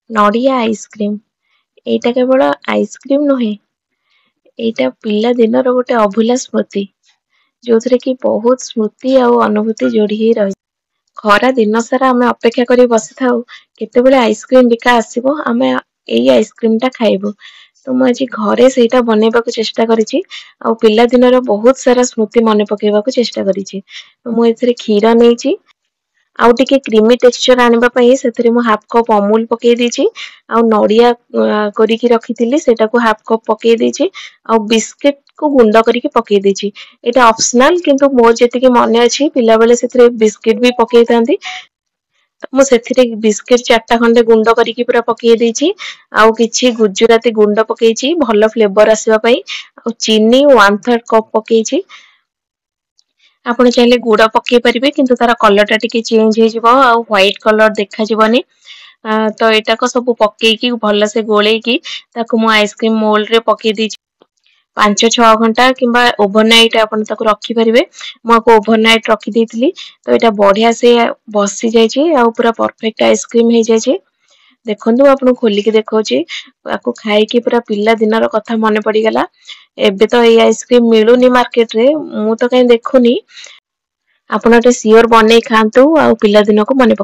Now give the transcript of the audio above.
ନଡ଼ିଆ ଆଇସ୍କ୍ରିମ୍। ଏଇଟା କେବଳ ଆଇସ୍କ୍ରିମ୍ ନୁହେଁ, ଏଇଟା ପିଲାଦିନର ଗୋଟେ ଅଭୁଲା ସ୍ମୃତି, ଯୋଉଥିରେ କି ବହୁତ ସ୍ମୃତି ଆଉ ଅନୁଭୂତି ଯୋଡ଼ି ହେଇ ରହିଛି। ଖରା ଦିନ ସାରା ଆମେ ଅପେକ୍ଷା କରି ବସିଥାଉ କେତେବେଳେ ଆଇସ୍କ୍ରିମ୍ ବିକା ଆସିବ, ଆମେ ଏଇ ଆଇସ୍କ୍ରିମ୍ଟା ଖାଇବୁ। ତ ମୁଁ ଆଜି ଘରେ ସେଇଟା ବନେଇବାକୁ ଚେଷ୍ଟା କରିଛି ଆଉ ପିଲାଦିନର ବହୁତ ସାରା ସ୍ମୃତି ମନେ ପକେଇବାକୁ ଚେଷ୍ଟା କରିଛି। ମୁଁ ଏଥିରେ କ୍ଷୀର ନେଇଛି ଆଉ ଟିକେ କ୍ରିମି ଟେକ୍ସଚର ଆଣିବା ପାଇଁ ସେଥିରେ ମୁଁ ହାଫ୍ କପ୍ ଅମୁଲ ପକେଇ ଦେଇଛି, ଆଉ ନଡ଼ିଆ କରିକି ରଖିଥିଲି ସେଇଟାକୁ ହାଫ୍ କପ୍ ପକେଇ ଦେଇଛି, ଆଉ ବିସ୍କିଟକୁ ଗୁଣ୍ଡ କରିକି ପକେଇ ଦେଇଛି। ଏଇଟା ଅପସନାଲ, କିନ୍ତୁ ମୋର ଯେତିକି ମନେ ଅଛି ପିଲାବେଳେ ସେଥିରେ ବିସ୍କିଟ ବି ପକେଇଥାନ୍ତି। ମୁଁ ସେଥିରେ ବିସ୍କିଟ 4ଟା ଖଣ୍ଡେ ଗୁଣ୍ଡ କରିକି ପୁରା ପକେଇ ଦେଇଛି, ଆଉ କିଛି ଗୁଜୁରାତି ଗୁଣ୍ଡ ପକେଇଛି ଭଲ ଫ୍ଲେଭର ଆସିବା ପାଇଁ, ଆଉ ଚିନି 1/3 କପ୍ ପକେଇଛି। ଆପଣ ଚାହିଁଲେ ଗୁଡ଼ ପକେଇ ପାରିବେ, କିନ୍ତୁ ତାର କଲରଟା ଟିକେ ଚେଞ୍ଜ ହେଇଯିବ ଆଉ ହ୍ୱାଇଟ୍ କଲର ଦେଖାଯିବନି। ତ ଏଇଟାକୁ ସବୁ ପକେଇକି ଭଲସେ ଗୋଳେଇକି ତାକୁ ମୁଁ ଆଇସ୍କ୍ରିମ୍ ମୋଲ୍ଡରେ ପକେଇ ଦେଇଛି। 5-6 ଘଣ୍ଟା କିମ୍ବା ଓଭରନାଇଟ୍ ଆପଣ ତାକୁ ରଖିପାରିବେ। ମୁଁ ଆକୁ ଓଭରନାଇଟ୍ ରଖିଦେଇଥିଲି, ତ ଏଇଟା ବଢିଆ ସେ ବସି ଯାଇଛି ଆଉ ପୁରା ପରଫେକ୍ଟ ଆଇସ୍କ୍ରିମ୍ ହେଇଯାଇଛି। ଦେଖନ୍ତୁ, ମୁଁ ଆପଣଙ୍କୁ ଖୋଲିକି ଦେଖାଉଛି। ଆକୁ ଖାଇକି ପୁରା ପିଲା ଦିନର କଥା ମନେ ପଡିଗଲା। ଏବେ ତ ଏଇ ଆଇସ୍କ୍ରିମ୍ ମିଳୁନି ମାର୍କେଟରେ, ମୁଁ ତ କାହିଁ ଦେଖୁନି। ଆପଣ ଗୋଟେ ସିଓର ବନେଇ ଖାଆନ୍ତୁ ଆଉ ପିଲାଦିନକୁ ମନେ ପକାନ୍ତୁ।